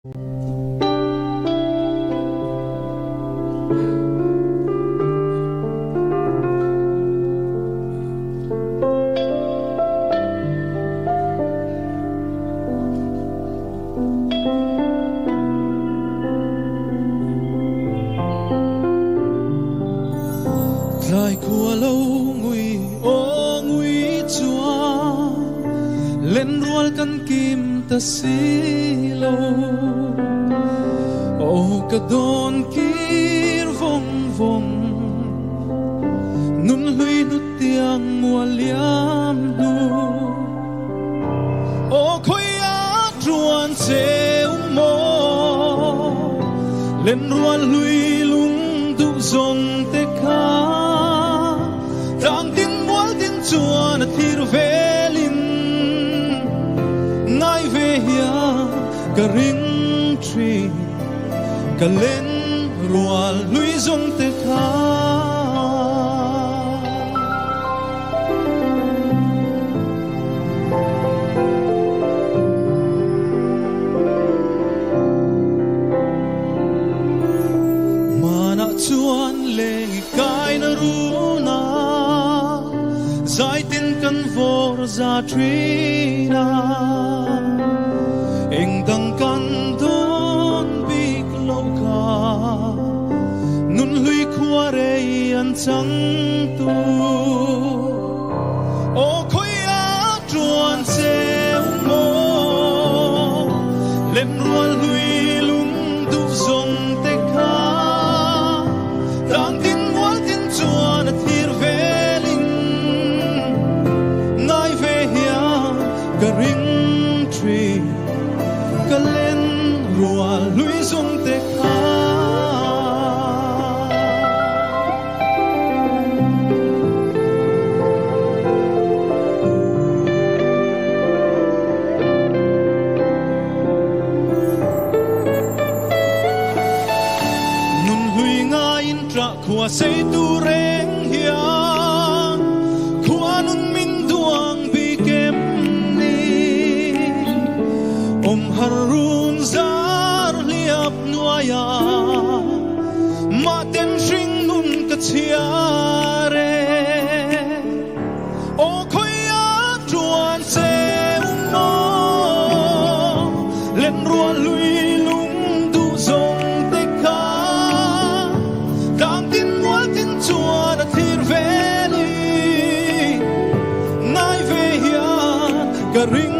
Tlai khua lo ngui aw ngui chuan lenrual kan kim ta si lo. Aw ka dawn kir vawng vawng nun hlui hnut tiang mua liam hnu. Aw khawi a tuan che u maw lenrual hlui lung duh zawng te kha tlang tin mual tin chuan a thlir velin ngai ve hian ka ring thin ka lenrual hlui zawng te kha. Hmanah chuan leng i kaina runa zaitin kan vawr za thin a, eng dang kan dawn bik lo kha nun hlui khua rei an chang tu. Aw khawi a tuan che u maw lenrual hlui lung duh zawng te kha tlang tin mual tin chuan a thlir velin ngai ve hian ka ring thin ka lenrual hlui zawng te kha. Nun hlui ngaiin ṭah khua sei tu reng hian khua nun min duang bik em ni? Awm har run zar hliap nuaia Mahten hring nun ka chhiar e. Aw khawi a tuan che u maw lenrual hlui lung duh zawng te kha tlang tin mual tin chuan a thlir vel i ngai ve hian ka ring.